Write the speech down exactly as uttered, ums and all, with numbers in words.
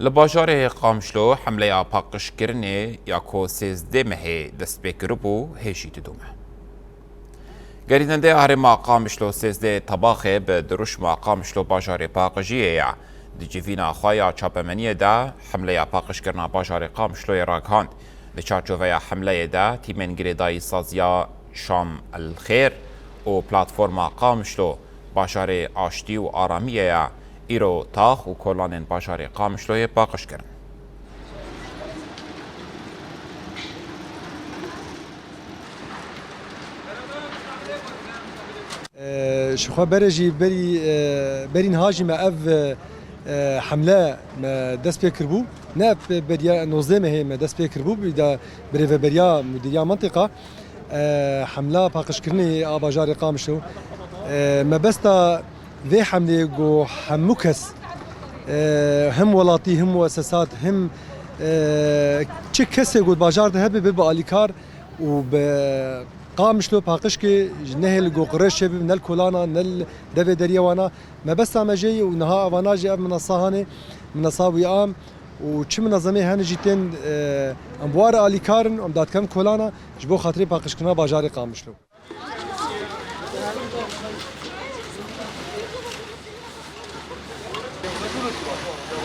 Li bajarê Qamişlo hemleya paqijkirinê ya ku sêzdeh mehê dest pê kiribû, hêjî didome. Gerînendê herêma Qamişlo sêzdeh Tebaxê bi dirûşma Qamişlo bajarê paqijiyê ye. Di civîna xwe ya çapemeniyê de hemleya paqijkirina bajarê Qamişloyê ragihand. Di çarçoveya hemleyê de tîmên girêdayî saziya Şam El Xêr û Platforma Qamişlo bajarê aştî û aramiyê ye. Îro tax û kolanên bajarê Qamişloyê paqij kirin. Ee, ji xwe berê jî berî, e, berî niha jî me ev, e, e, hemle me dest pê kiribû. Ne ev beriya nozdeh mehê me dest pê kiribû, bi de birêveberiya Mudîriya Mentiqa, e, hemla paqijkirinê a bajarê Qamişlo. E, mebesta vê hemleyê ku hemû kes, e, him welatî, him muessesat, him, e, çi kesê ku di bajar de hebe, bibe alîkar û bi Qamişlo paqij ke, ji nehê li Goqirê çêbibe, ne li kolana, ne li devê deriyê wana. Mebesta me jê ye û niha evana jî ev minasa hanê, minasa wî am û çi minezemê hene jî tên, e, em bi wan re alîkar in, em dadkem kolana ji bo xatirê paqijkirina bajarê Qamişlo.